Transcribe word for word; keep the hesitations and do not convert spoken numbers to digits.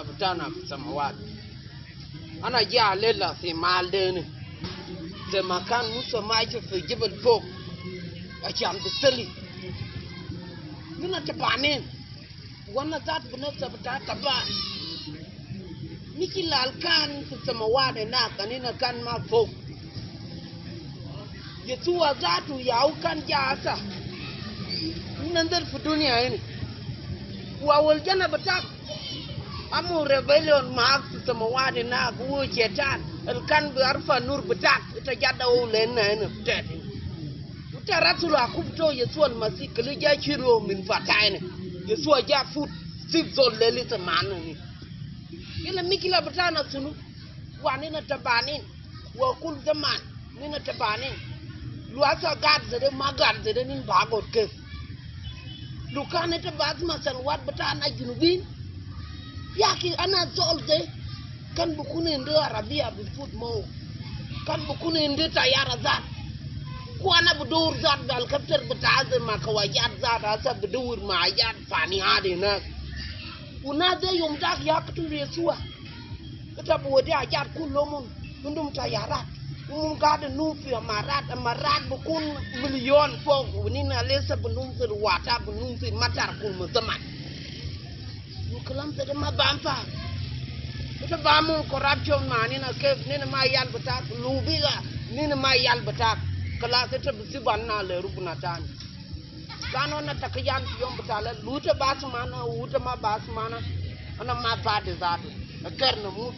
Butana fi samawat. Ana ja lela fi mal deni. Ze ma kan Musa mashi fi jebel fok. Ashan bi sali. Nina tabanin. Wana zat bi nafsa bita taban. Mishkila al kan fi samawat hinak, anina kan ma fok. Yesua zatu ya hu kan ja asa. Hu nazal fi dunia hini. Wa awal jana bitak. Amul rebellion maak fi samawat hinak, hu shetan. Al kan bi arfa nur bitak. Ita jada hu lena hina bitak. Ita rasul akub to Yesua al Masih, kali ja shilu min fata hini. Yesua ja fut. Sif zol leli samana hini. Yala mishkila bitana sunu. Wa nina tabanin. Wa kul zaman nina tabanin. Lu asa gad zede ma gad zede, nina ba gad kef? Lu kan ita ba asma salawat bitana Junubin. Ya akhi ana zol ze. Kan bukun indi arabia bi fut mo. Kan bukun indi tayara zat. Ku ana bi dor zat bi helicopter bita ze ma kawajat zat, asa bi dor ma ajat fani hadi hinak. Wu nas de yom dak ya katulu Yesua. Ita bi wodi ajat kulu umon, umon tayarat, umon gad num fi amarat, amarat bikun milion fok, wa nina lesa bi num fi wata, bi num fi matar kulu zaman. Wu kalam zede ma banfa. Ita bi amul corruption ma nina kef, nina ma yal bitak, lu biga, nina ma yal bitak. Kalas ita bi sibu ana le rubna tani. Kan ana takiyan fi yom bita le, lu ita bi asma ana, wu ita ma bi asma ana, ana ma fadi zatu. Agar na mut.